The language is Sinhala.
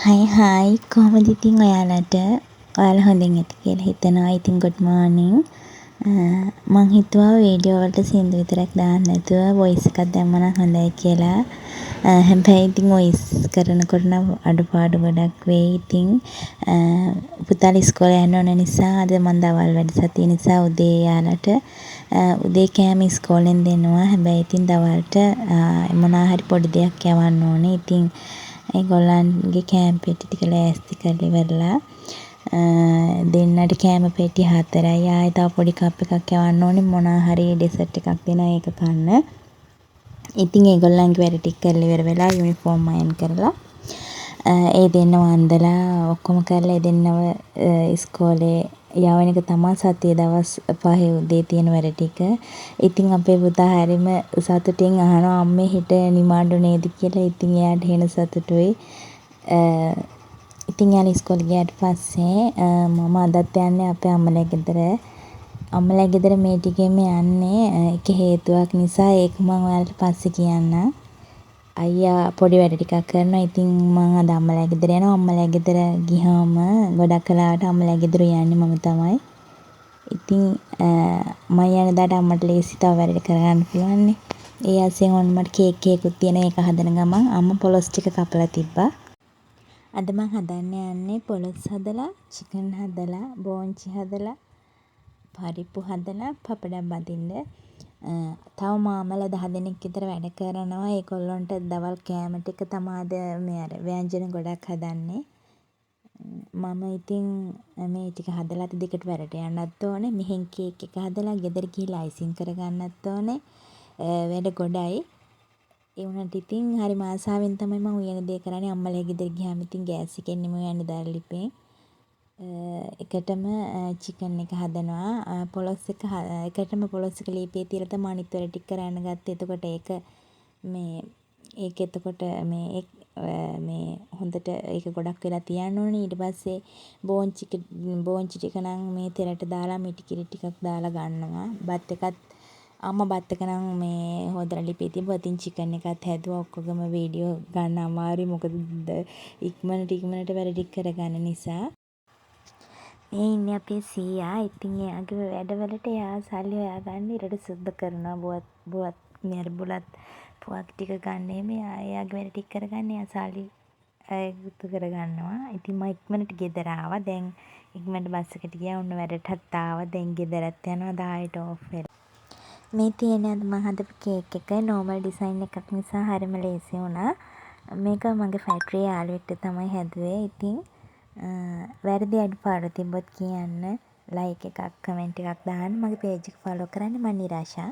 හයි හායි, කොහොමද ඉතින් ඔයාලට? ඔයාලා හොඳින් ඇති කියලා හිතනවා. ඉතින් ගුඩ් මෝර්නිං. මං හිතුවා වීඩියෝ වලට සින්දු විතරක් දාන්න නැතුව වොයිස් එකක් දැම්මා නම් හොඳයි කියලා. හැබැයි ඉතින් වොයිස් කරනකොට නම් අඩුපාඩු ගොඩක් වෙයි. ඉතින් පුතාලා ඉස්කෝලේ යන්න ඕන නිසා අද මං දවල් වැඩ සතිය නිසා උදේ එයාලට උදේ කෑම ඉස්කෝලෙන් දෙනවා. හැබැයි ඉතින් දවල්ට මොනා හරි පොඩි දෙයක් යවන්න ඕනේ. ඉතින් ඒගොල්ලන්ගේ කෑම පෙට්ටි ටික ලෑස්ති කරලා ඉවරලා දෙන්නට කෑම පෙට්ටි 4යි. ආයෙ තව පොඩි කප් එකක් යවන්න ඕනේ, මොනා හරි ඩෙසර්ට් එකක් දෙනවා ඒක කන්න. ඉතින් ඒගොල්ලන්ගේ වැඩ ටික කරලා ඉවර වෙලා යුනිෆෝම් අයන් කරලා, ඒ දෙන්නව අන්දලා, ඔක්කොම කරලා ඒ දෙන්නව ඉස්කෝලේ යවන එක තමා සතියේ දවස් 5 උදේ තියෙන වැඩ ටික. ඉතින් අපේ පුතා හරිම සතුටින් අහනවා අම්මේ හෙට නිවාඩු නේද කියලා. ඉතින් එයාට හේන සතුටුයි. ඉතින් එයාලා ඉස්කෝලේ ගියාට පස්සේ මම අදත් යන්නේ අපේ අම්මලා ගෙදර. අම්මලා ගෙදර මේ ටිකෙන්ම යන්නේ එක හේතුවක් නිසා. ඒක මං ඔයාලට පස්සේ කියන්නම්. අයියා පොඩි වැඩ ටිකක් කරනවා. ඉතින් මං අද අම්මලා ගෙදර යනවා. අම්මලා ගෙදර ගියාම ගොඩක් වෙලාවට අම්මලා ගෙදර උයන්නේ මම තමයි. ඉතින් මං යන දාට අම්මට ලේසි තව වැඩ කරගන්න පුළුවන්නේ. ඒ අස්සෙන් ඔන්න මට කේක් එකකුත් තියෙනවා. ඒක හදන ගමන් අම්මා පොලොස් ටික කපලා තිබ්බා. අද මං හදන්න යන්නේ පොලොස් හදලා, චිකන් හදලා, බෝංචි හදලා, පරිප්පු හදලා, පපඩම් බඳින්න. තව මාමලා 10 දෙනෙක් විතර වැඩ කරනවා. ඒගොල්ලොන්ට දවල් කෑම ටික තමා අද මේ අර ව්‍යංජන ගොඩක් හදන්නේ. මම ඉතින් මේ ටික හදලා අද දිගට වැඩට යන්නත් ඕනේ. මෙහෙන් කේක් එක හදලා ගෙදර ගිහිල්ලා අයිසින් කරගන්නත් ඕනේ. වැඩ ගොඩයි. ඒ වුණාට ඉතින් හරිම ආසාවෙන් තමයි මං උයන දේ කරන්නේ. අම්මලා ගෙදර ගියාම ඉතින් ගෑස් එකෙන් නෙමෙයි උයන්නේ, දර ලිපෙන්. එකටම චිකන් එක හදනවා. පොලොස් එක එකටම පොලොස් එක ලිපේ තියලා තමයි අනිත් වැඩ ටික කරන්න ගත්තේ. එතකොට ඒක මේ ඒක එතකොට මේ මේ හොඳට ඒක ගොඩක් වෙලා තියන්න ඕනේ. ඊට පස්සේ බෝංචි බෝංචි ටික නම් මේ තෙලට දාලා මිටි කිරි ටිකක් දාලා ගන්නවා. බත් එකත් අම්මා බත් එක නම් මේ හොදලා ලිපේ තිබ්බා. ඉතින් චිකන් එකත් හැදුවා. ඔක්කොගම වීඩියෝ ගන්න අමාරුයි. මොකද ඉක්මනට ඉක්මනට වැඩ ටික කරගන්න නිසා. මේ ඉන්නේ අපේ සීයා. ඉතින් එයාගේ වැඩවලට එයා සල්ලි හොයාගන්න ඉරට සුද්ද කරනවා. බුවත් බුවත් මේ අර බුලත් පුවක් ටික ගන්න එහෙම එයා එයාගේ වැඩ ටික කරගන්න එයා සල්ලි එකතු කරගන්නවා. ඉතින් මං ඉක්මනට ගෙදර ආවා. දැන් ඉක්මනට බස් එකට ගියා. ඔන්න වැඩටත් ආවා. දැන් ගෙදරත් යනවා 10ට ඕෆ් වෙලා. මේ තියෙන්නේ අද මං හදපු කේක් එක. නෝමල් ඩිසයින් එකක් නිසා හරිම ලේසි වුණා. මේක මගේ ෆැක්ටරියේ යාළුවෙක්ට තමයි හැදුවේ. ඉතින් වැරදි අඩුපාඩු තිබ්බොත් කියන්න. ලයික් එකක් කමෙන්ට් එකක් දාන්න. මගේ පේජ් එක ෆලෝ කරන්න. මං නිරාෂා.